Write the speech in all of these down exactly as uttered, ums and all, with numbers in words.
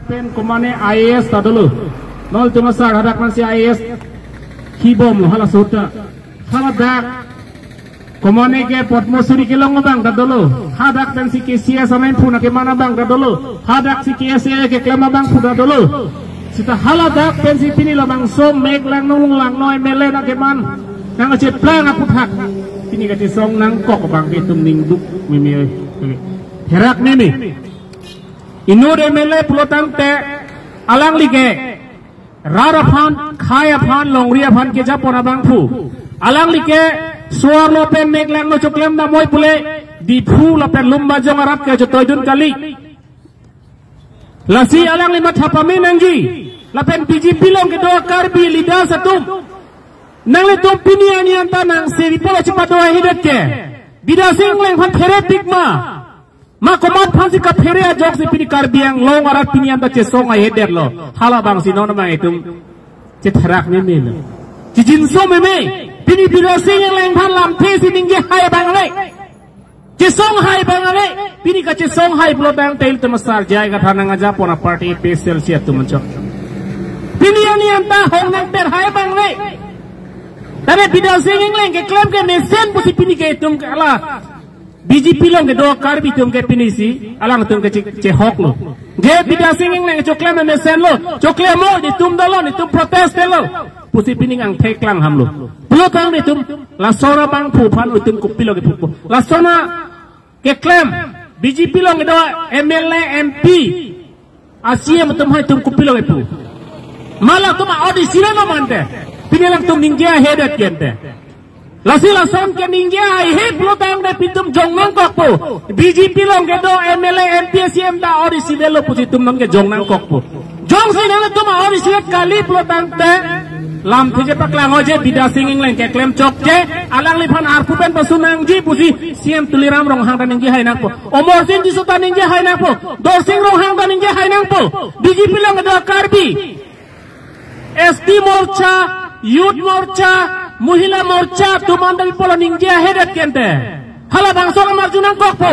Pen komane I A S ta dolo. Non tum asar hadak man si I A S kibom lo hala sota. Hala dak komane ke Padma Shri kelong abang ta dolo. Hadak pen si K C S amei phuna keman abang ta dolo. Hadak si K S A keklem abang phuna dolo. Sita hala dak pen si pini labangso mek langno langno M L A nangkeman nangcheplang aphuthak pini kachesong nangkok abang ke itum ningduk mimi. Therak mimi. Inut M L A pulotangte alangli ke rat aphan, khei aphan, longri aphan kejapon abangphu. Alangli ke so-arlo pen mek langno choklem damnoi pule Diphu lapen Lumbajong arat ke chotoidun kali. Lasi alangli matha pame nangji. Lapen B J P along kedo Karbi leaders atum, nanglitum pini arni anta nang seri polo chipado ahidet ke Bidya Sing Engleng aphan phere pik ma? Ma komat aphan si kaphere ajok si pini Karbi Anglong arat pini anta chesong ahedet lo. Halabangsi non abang itum chetherak meme lo. Chijinso meme. Pini Bidya Sing Engleng aphan lamthe si ningje hai abang le, chesong hai abang le. Pini kachesong hai pulotangte ilitum asar J I Kathar nangajapon aparty A P H L C atum anchot. Pini arni anta hong nangter hai abang le. Tane Bidya Sing Engleng keklem kemesen pusi pini ke itum ke ala B J P along kedo Karbi atum ke pini si alangtum ke che, chehok lo. Je Bidya Sing Engleng choklem mesen lo, choklem mo, netum dolo, netum protest lo pusi pini angthek lang ham lo. Pulotangte itum lason abangphu aphan itum kopilo kepupo? Lason akeklem B J P along kedo M L A, M P, a C M atum hai itum kopilo kepu? Ma latum a-odd isi lo mante. Pini alangtum ningje ahedet ke ante. Lasi lason keningje ahe pulotangte pini itum jong nangkokpo. B J P along kedo M L A, M P, C M ta odd isi lo pusi itum nang ke jong nangkokpo. Jongsi nangtum a-odd isi kali pulotangte lamthe chepaklang ho je Bidya Sing Engleng keklem chokche alangliphan arpu pen pasu nangji pusi C M Tuliram Ronghang ta ningje hai nangpo. Amarsing Tisso ta ningje hai nangpo. Dorsing Ronghang ta ningje hai nangpo. B J P along kedo Karbi, S T Morcha, Youth Morcha, Mohila Morcha atum anta pipolo ningje ahedet ke ante? Halabangso alam arju nangkokpo?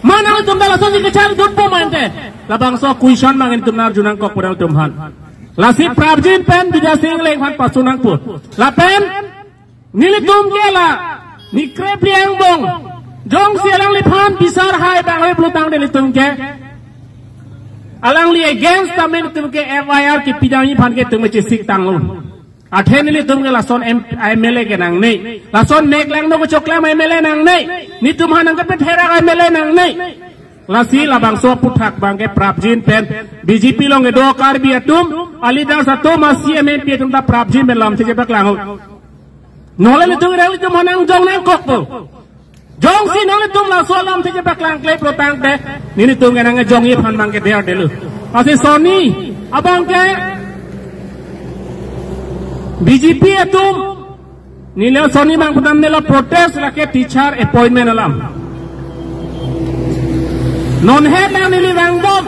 Ma nangtum ta lasonsi kechar dunpo ma ante? Labangso question abang itum arju nangkokpo nangtum aphan. Lasi prapjin pen Bidya Sing Engleng aphan pasu nangpo. Lapen nelitum ke la nikre pliang bong. Jongsi alangliphan bisar hai abang le pulotangte nelitum ke alangli against tame nelitum ke F I R kepi damji aphan ke itum chesik tanglo. Athe nelitum ke lason M-, M L A ke nangne. Lason mek langno kechoklem M L A nangne. Netum aphan nangkepetherak M L A nangne. Lasi labangso aphuthak abang ke prapjin pen B J P along kedo Karbi atum, a-leaders atum, a-C M, M P atum ta prapjin pen lamthe chepaklang ho. Non le nelitum, nelitum aphan nang jong nangkokpo? Jongsi nangtum laso alamthe chepaklang kle pulotangte nelitum ke nang jongji aphan abang ke der delo. Lasi sonni abang ke B J P atum, neli sonni abang pudam nelo protest lake teacher appointment alam. Non het nang neli vangdom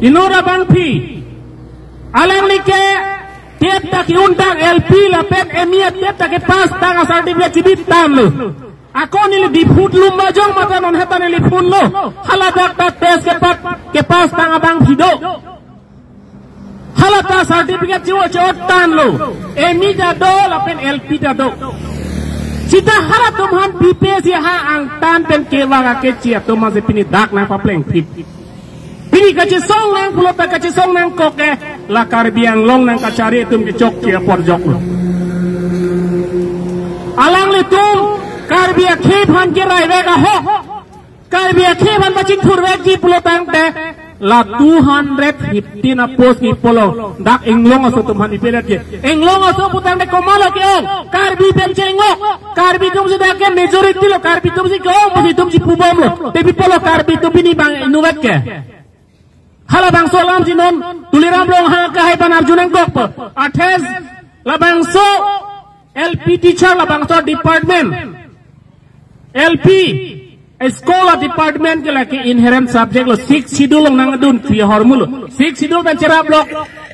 inut abangpi. Alangli ke TET ta ke-un tang, L P lapen M E TET ta kepass tang a-certificate chibi tanglo. Ako neli Diphu Lumbajong mate non het ta neli phone lo. Hala dak ta TET kepass, kepass tang abangpi do. Hala ta certificate chivo chivo tanglo. M E ta do lapen L P ta do. Sita halatum aphan pipe si ha angtan pen kevang akechi atum aphan si pini dak nangpaplengphit. Pini kachesong nang pulote kachesong nangkok ke la Karbi Anglong nangkachari atum kechokche apor joklo. Alanglitum Karbi akhei aphan kerai vek ahok, Karbi akhei aphan pachingthur vekji pulotangte la two hundred fifteen a-post kipolo dak inglong aso atum aphan ipedet ke. Inglong aso putangte komatlo ke-ong? Karbi pen chengok. Karbi atum si dak ke majority lo, Karbi atum si ke-ong pusi itum si pubomlo. Te pipolo Karbi atum pini abang inutvet ke? Halabangso alam si non Tuliram Ronghang akehai aphan arju nangkokpo. Athe labangso L P teacher labangso department, L P school a-department ke lake inherent subject lo, Sixth Schedule along nangdun kri ahormu lo. Sixth Schedule pen cherap lok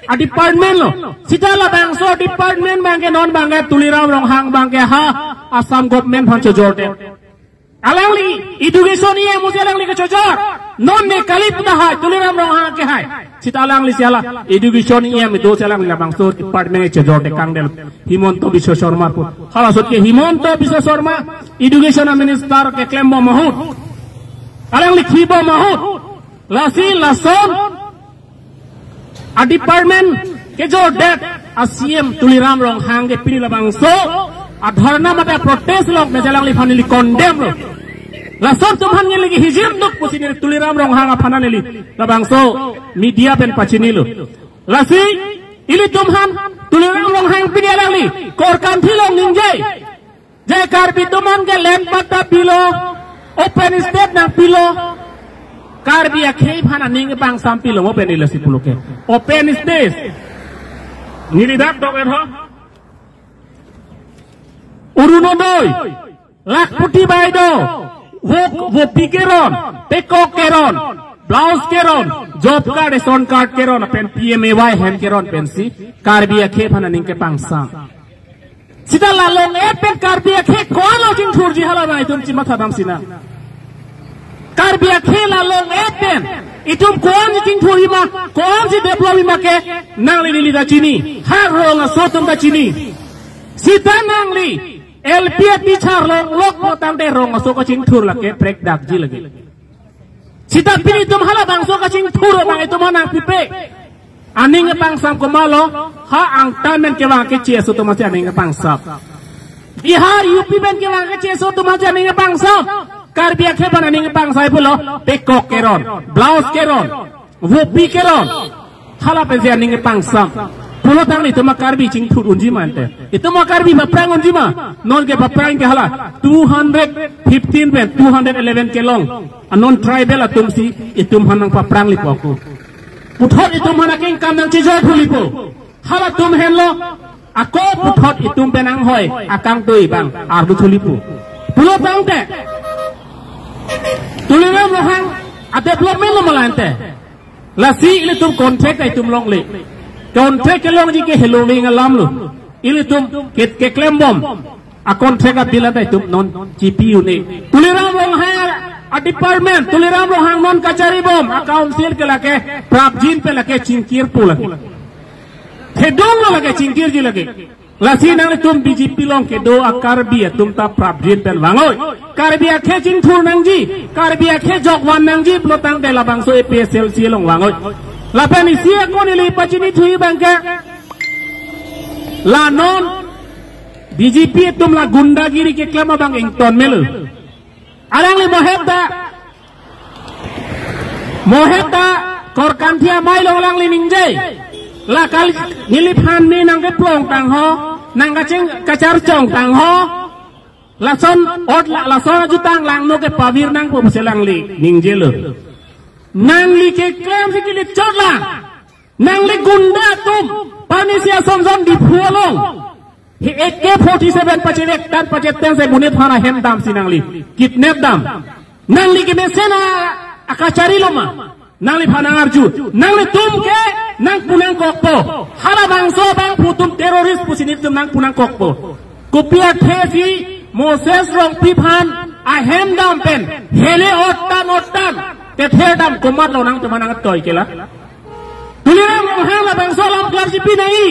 a-department lo. Sita labangso department abang ke non abang ke Tuliram Ronghang abang ke ha Assam government aphan chojorde. Alangli education E M usi alangli kechojor. Non ne kali puta hai, Tuliram Ronghang ke hai. Sita alangli si hala education E M do si alangli labangso department kechojor tekang del. Himanta Biswa Sarma pu. Hala sot ke Himanta Biswa Sarma education minister keklembom ahut, alangli khibom ahut, lasi lason a department kejordet a C M Tuliram Ronghang ke pini labangso a dharna mate protest along pen si alangliphan neli condemn lo. Lason atum aphan neli ke hijim duk pusi neli Tuliram Ronghang aphan neli labangso media pen pachinilo. Lasi ilitum aphan Tuliram Ronghang pini alangli Korkanthi along ningje. Je Karbi atum aphan ke land patta pilo, open stage nangpilo, Karbi akhei aphan aning kepangsam pilo mo pen ilo si pulo ke. Open stage. Neli dak dok-et ho. Orunodoi, Lakhpati Baideo, Vop-, Vopi keron, Pekok keron, Blouse keron, job card, ration card keron, pen P M A Y hem keron pensi Karbi akhei aphan aning kepangsam. Sita la long-et pen Karbi akhei ko-an lo chingthurji, hala abang itum chimatha dam sinang. Karbi akhei la long-et pen itum ko-an si chingthurji ma, ko-an si develop-ji ma ke nangli neli ta chini. Ha rong aso atum ta chini. Sita nangli L P a teacher longlok pulotangte rong aso kachingthur lake prekdakji lake. Sita pini itum hala bangso kachingthur abang itum aphan nangpipe. Aning kepangsam komatlo, ha angtan pen kevang keche aso atum aphansi aning kepangsam. Bihar, U P pen kevang keche aso atum aphansi aning kepangsam. Karbi akhei aphan aning kepangsam pulo, Pekok keron, Blouse keron, Vopi keron. Hala pensi aning kepangsam. Pulotangte itum a Karbi chingthur unji ma ante. Itum a Karbi paprang unji ma. Non ke paprang ke hala two hundred fifteen pen two hundred eleven kelong a non-tribal atumsi itum aphan nangpaprang lipo ako. Puthot itum aphan akengkam nangchejor thulipo. Halatum henlo ako puthot itum pen anghoi akangtui abang ardu thulipo. Pulotangte Tuliram Ronghang a development lo ma la ante. Lasi ilitum contract itum longle. Contract kelongji ke heloving alam lo. Ilitum ke, keklembom a contract a bill anta itum non chipi un-e. Tuliram Ronghang a department, Tuliram Ronghang non kacharibom a council ke lake prapjin pen lake chingkir pu lake. Thedung lo lake chingkirji lake. Lasi nanglitum B J P along kedo a Karbi atum ta prapjin pen vang-oi. Karbi akhei chingthur nangji, Karbi akhei jokvan nangji pulotangte labangso A P H L C along vang-oi. Lapen isi ako neli pachini thuji abang ke, la non B J P atum la gundagiri keklem abang ington melo. Alangli mo hep ta, mo hep ta Korkanthi amei along alangli ningje. La kali neliphan ne nangkeplong tang ho, nangkaching kacharchong tang ho. Lason ot la, lason ajutang langno kepavir nangpo pusi alangli ningjelo. Nangli keklem si kili chot la. Nangli gunda atum, pani si asonson Diphu along. He A K forty-seven pachirek tan pacheten si monit aphan ahem damsi nangli kidnap dam. Nangli kemesen a, akachari lo ma. Nangliphan nangarju. Nanglitum ke nangpu nangkokpo. Hala bangso abangphu atum terrorist pusi nelitum nangpu nangkokpo. Kopi athesi Moses Rongpi aphan ahem dam pen hele ottan ottan kether dam komatlo nangtum aphan nangtoi ke la. Tuliram Ronghang labangso alam klarji pi nai.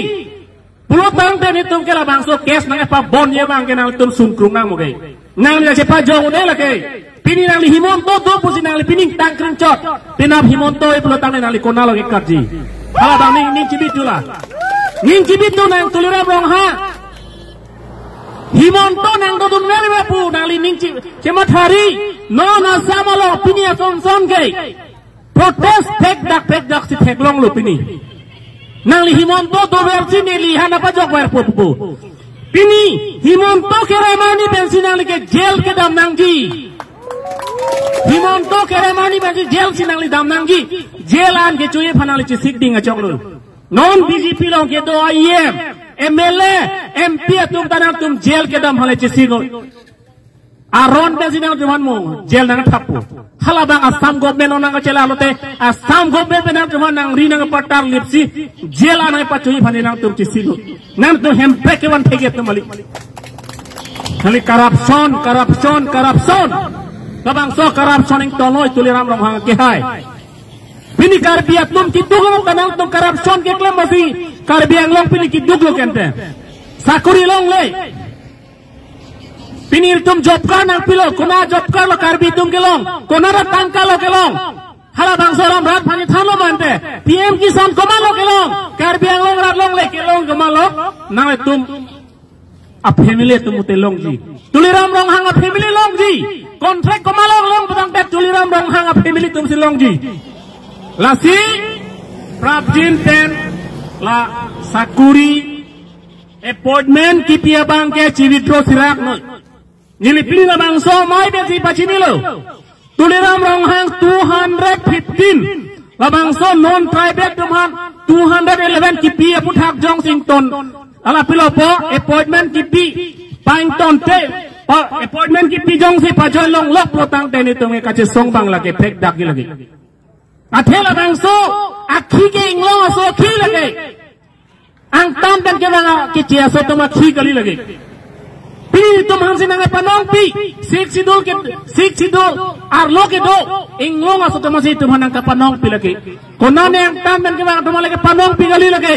Pulotangte nelitum ke labangso case nangkepabonji abang ke nangtum sungkrung nang mo ke. Nangli chepajong un-e lake. Pini nangli Himanta do pusi nangli pini tangkring chot. Penap Himanta e pulotangte nangli konatlo kekarji. Hala abang ning, ning chibit thu la. Ning chibit thu nang Tuliram Ronghang. Himanta nangdodun meri ma pu nangli ning chi, chemathari. Non Assam along pini asonson ke protest thekdak thekdak si theklonglo pini. Nangli Himanta doversi neli aphan nangpajokverpo pu. Pini Himanta kerem arni pensi nangli ke jail kedam nangji. Himanta kerem arni pensi jail si nangli dam nangji. Jail an kechoji aphan nangli chesik ding achoklo. Non B J P along kedo a E M, M L A, M P atum ta nangtum jail kedam aphan le chesik-o. Aron pensi nangtum aphan mo jail nangthappo. Hala abang Assam government along nangkachelanglote, Assam government pen nangtum aphan nangri nangpatar lipsi jail an nangpachoji aphan nangtum chesik-o. Nangtum hemprek kevan thekji atum malik. Kali corruption, corruption, corruption. Labangso corruption ingtonloi Tuliram Ronghang kehai. Pini Karbi atum kiduk lo, kanang atum corruption keklem masi Karbi Anglong pini kiduk lo kente. Sakuri longle. Pini itum job card nangpilo, kona job card lo Karbi atum kelong, kona ra tangka lo kelong. Halabangso alam rat aphan thanlo mante. P M Kisan komatlo kelong, Karbi Anglong rat longle kelong komatlo. Nanglitum a family atum te longji. Tuliram Ronghang a family longji. Contract komatlo long putangte Tuliram Ronghang a family atumsi longji. Lasi prapjin pen la sakuri appointment kipi abang ke chi-withdraw sirak noi. Neli pini labangso amei pensi pachinilo. Tuliram Ronghang two hundred fifteen. Labangso non tribal atum aphan two hundred eleven kipi aputhak jongsi ington. Ala pilopo appointment kipi pangtonte. Pa appointment kipi jongsi pajoin longlok pulotangte nelitum ke kachesong abang lake phek dak lake. Athe labangso akhi ke Inglong aso akhi lake. Angtan pen kevang keche aso atum akhi kali lake. Pini itum aphansi nangpanongpi, Sixth Schedule ke, Sixth Schedule arlo kedo Inglong aso atum aphansi itum aphan nangkapanongpi lake. Konane angtan pen kevang atum lake panongpi kali lake.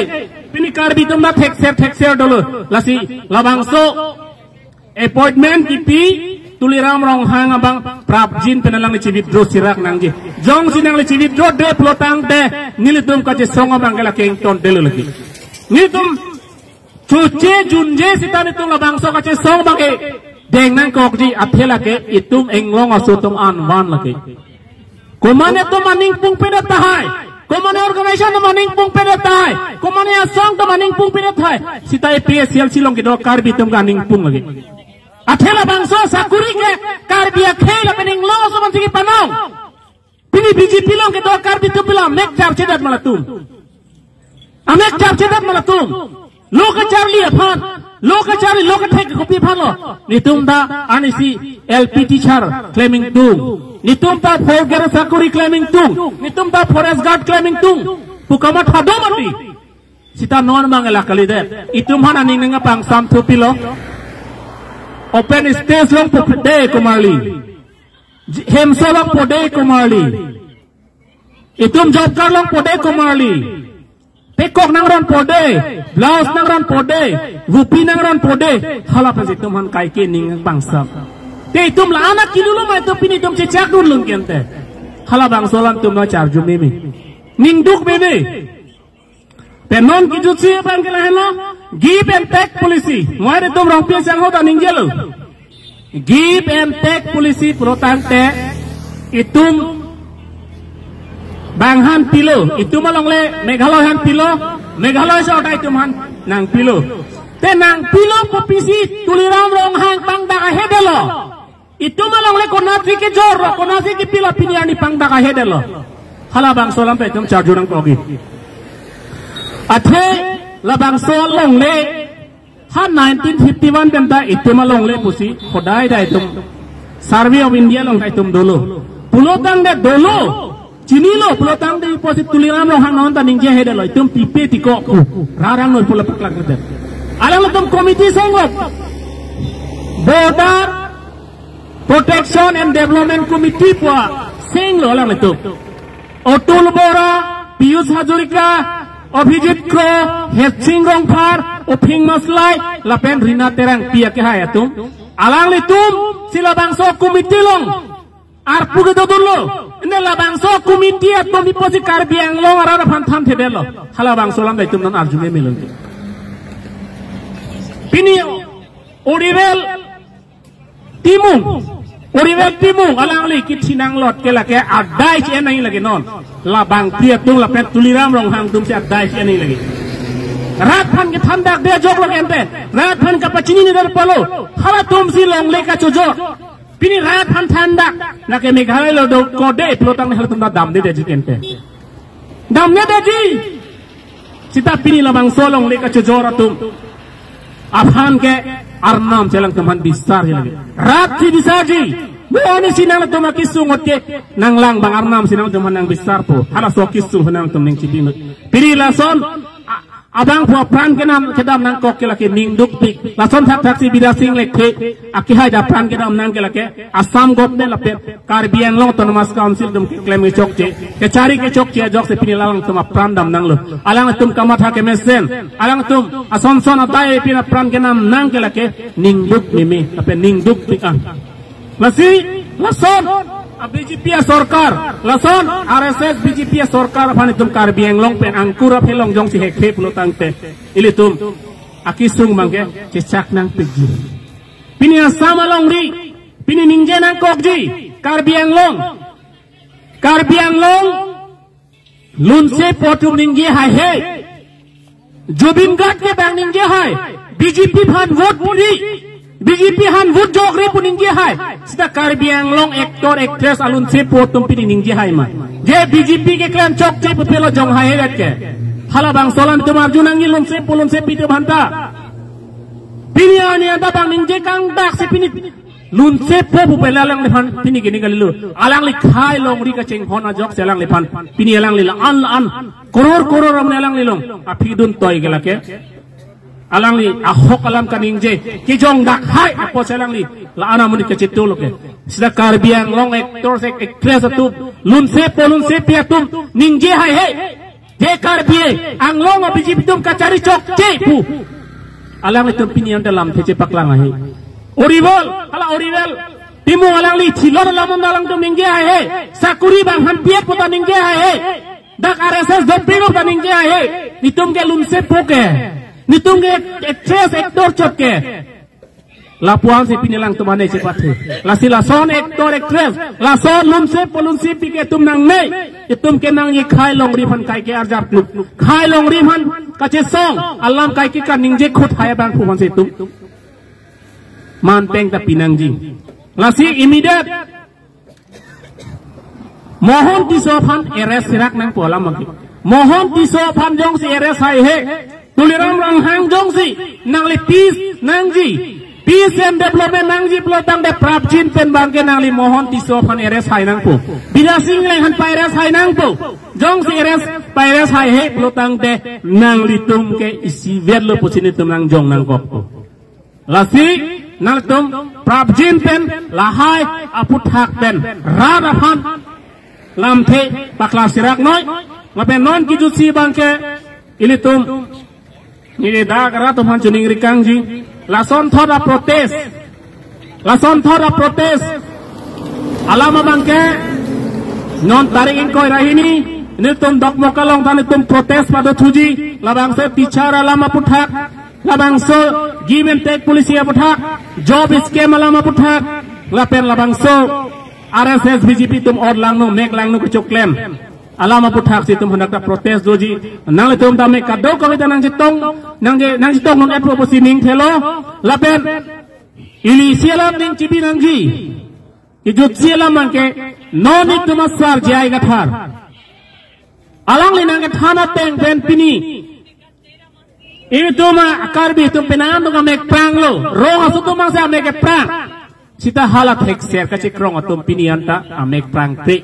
Pini Karbi atum ta thekser thekser dolo. Lasi labangso appointment kipi Tuliram Ronghang abang prapjin pen alangli chi-withdraw sirak nangji. Jongsi nangli chi-withdraw-de pulotangte nelitum kachesong abang ke lake ingtonte lo lake. Nelitum choche junje sita nelitum labangso kachesong abang ke deng nangkokji, athe lake itum Inglong aso atum an van lake. Komane atum aning pung pedet tahai. Komane organization atum aning pung pedet tahai. Komane asong atum aning pung pedet tahai. Sita A P H L C along kedo Karbi atum ke aning pung lake. Athe labangso sakuri ke Karbi akhei lapen Inglong aso aphansi kepanong. Pini B J P along kedo Karbi atum pilo amek charchedet ma latum. Amek charchedet ma latum. Lo kacharli aphan, lo kacharli, lo kethek kopi aphan lo. Nelitum ta arnisi L P teacher klem ingtung. Nelitum ta fourth grade sakuri klem ingtung. Nelitum ta forest guard klem ingtung pu kamatha do mati. Sita non abang la kalidet. Itum aphan aning nangpangsam thu pilo. Open stage along pode komarli. J-, hemso along pode komarli. Itum job card along pode komarli. Pekok nangron pode, blouse nangron pode, vupi nangron pode, hala pensi itum aphan kaike aning nangpangsam. Te itum la-an akinu lo ma itum pini itum chechak dun lun kente. Halabangso alam itum nangcharju meme. Ning duk meme. Pen non kijutsi abang ke lahenlo, give and take policy. Mo-ar itum Rongpi asangho ta ningjelo. Give and take policy pulotangte itum abang aphan pilo, itum alongle Meghalaya aphan pilo, Meghalaya asor ta itum aphan nangpilo. Te nangpilo pu pisi Tuliram Ronghang pangdak ahedetlo. Itum alongle konatsi kejor, konatsi kepilo pini arni pangdak ahedetlo. Halabangso alam ta itum charju nangkokji. Athe labangso alongle ha nineteen fifty-one pen ta itum alongle pusi hodai ta itum Survey of India along ta itum dolo. Pulotangte dolo. Chinilo pulotangte pusi Tuliram Ronghang non ta ningje ahedetlo. Itum tipe tiko pu. Rarang noi pula paklak ngedet. Alanglitum committee senglo. Border Protection and Development Committee pu senglo alanglitum. Atul Bora, Piyush Hazarika, Abhijit Kro, Hetsing Rongphar, Uphing Maslai, lapen Rina Terangpi akehai atum. Alanglitumsi labangso committee along arpu kedodunlo. Ante labangso committee atum iposi Karbi Anglong arat aphan thanthedetlo. Halabangso alam ta itum non arju meme lo. Pini Urivel Timung. Urivel Timung alangli kithi nanglot ke lake adai si enai lake non. Labangpi atum lapen Tuliram Ronghang atumsi adai si enai lake. Rat aphan kethandakde ajok lake ante. Rat aphan kapachinine det pulo. Halatumsi longle kachojor. Pini rat aphan thandak. Lake Meghalaya along dokok de pulotangte halatum ta damdedetji kente. Damdedetji. Sita pini labangso alongle kachojor atum aphan ke arnam si alangtum aphan bisar lagi. Rat si bisarji. Mo arnisi nangtum akesung ot ke nanglang abang arnam si nangtum aphan nangbisarpo. Halaso akesung aphan nangtum ning chibinut. Pini lason a-, Abangphu apran kenam kedam nangkok ke lake ning dukpik. Lason thakthaksi Bidya Sing Lekthe akehai apran kedam nang ke lake Assam government lapen Karbi Anglong Autonomous Council atum keklem kechokche, kechari kechokche ajoksi pini alangtum apran dam nanglo. Alangtum kamatha kemesen, alangtum asonson adai pini apran kenam nang ke lake ning duk meme lapen ning dukpik an. Lasi, lason a B J P asorkar, lason R S S B J P asorkar aphan itum Karbi Anglong pen angkur aphelong jongsi hekhe pulo tangte, ilitum akesung abangke chechak nangpikji. Pini Assam alongri, pini ningje nangkokji, Karbi Anglong, Karbi Anglong lunsepo atum ningje haihe. Zubeen Garg ke bang ningje hai. B J P aphan vote puri, B J P aphan vote jokre pu ningje hai. Seta Karbi Anglong actor actress alunsepo atum pini ningje hai ma? Je B J P keklem chokche pu pelo jong haihe ke. Halabangso alanglitum arju nangji lunsepo lunsepi atum aphanta. Pini arni anta bang ningje kangdaksi pini lunsepo pu pele alangliphan pini kini kalilo. Alangli khei longri kachinghon ajoksi alangliphan pini alangli la-an la-an, koror koror amonit alangli along aphi dun toi ke lake. Alangli ahok alam kaningje kejongdak hai apotsi alangli la-an amonit kachetonglo ke. Seta Karbi Anglong actors, actress atum, lunsepo lunsepi atum ningje haihe. Je Karbi Anglong a B J P atum kachari chokche pu alanglitum pini anta lamthe chepaklang haihe. Oriwal, hala Oriwal Timung alangli thilot alam alangtum ningje haihe. Sakuri bang han pi-et puta ningje haihe. Dak R S S doping puta ningje haihe. Netum ke lunsepo ke, netum ke actress actor chot ke. Lapuan si pini alangtum ane chepathe. Lasi lason actor actress, lason lunsepo lunsepi ke itum nangne. Itum ke nangji khei longri aphan kaike arjap kluk. Khei longri aphan kachesong alam kaike kaningje khut hai abangphu aphansi itum manpeng ta pinangji. Lasi immediate Mohan Tisso aphan arrest serak nangpo alam abangke. Mohan Tisso aphan jongsi arrest haihe, Tuliram Ronghang jongsi nangli peace nangji, peace and development nangji pulo tangte prapjin pen abangke nangli Mohan Tisso aphan arrest hai nangpo. Bidya Sing Lekthe aphan pa-arrest hai nangpo. Jongsi arrest pa-arrest haihe pulo tangte nanglitum ke isivetlo pusi netum nangjong nangkokpo. Lasi nangtum prapjin pen lahai aputhak pen rat aphan lamthe paklang serak noi. Lapen non kejutsi abangke ilitum, ili dak rat aphan choningri kangji. Lasonthot a-protest, lasonthot a-protest alam abangke non tarik ingkoi ra hini netum Dokmoka along ta netum protest padothuji. Labangso teacher alam aputhak, labangso give and take policy aputhak, job scam alam aputhak, lapen labangso R S S B J P atum or langno mek langno kechoklem alam aputhaksi itum hadak ta protest doji. Nanglitum tame kadokave ta nangchetong, nangje nangchetong non apro pusi ning thelo. Lapen ili isi alam ning chibi nangji. Kejutsi alam abangke non itum asar J I Kathar, alangli nangkethan ateng pen pini itum a-Karbi atum penan atum amek pranglo, rong aso atum angse amek keprang. Seta hala thekser kachekrong atum pini anta amek prangpre.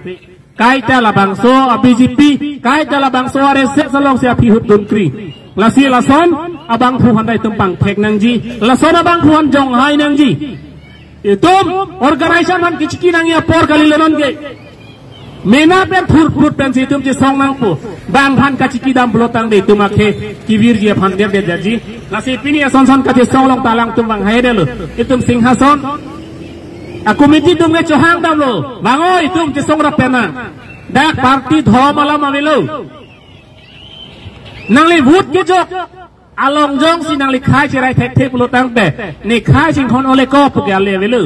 Kaita labangso a-B J P, kaita labangso a-R S S alongsi aphi hut dunkri. Lasi lason abangphu aphanta itum pangthek nangji, lason abangphu aphan jong hai nangji. Itum organization aphan kechiki nangji apor kalilo nonke. Mena pen thurphut pensi itum chesong nangpo. Bang aphan kachiki dam pulo tangte itum akhei kevirji aphan derdetji. Lasi pini asonson kachesong along ta alangtum vang haidelo. Itum Singhason a-committee atum ke chohang damlo. Vang o, itum chesong rap pen nang. Dak party dhorom alam avelo. Nangli vote kejok along jongsi nangli khei cherai thekthe pulo tangte, ne khei chinghon ole ko pu ke ale avelo.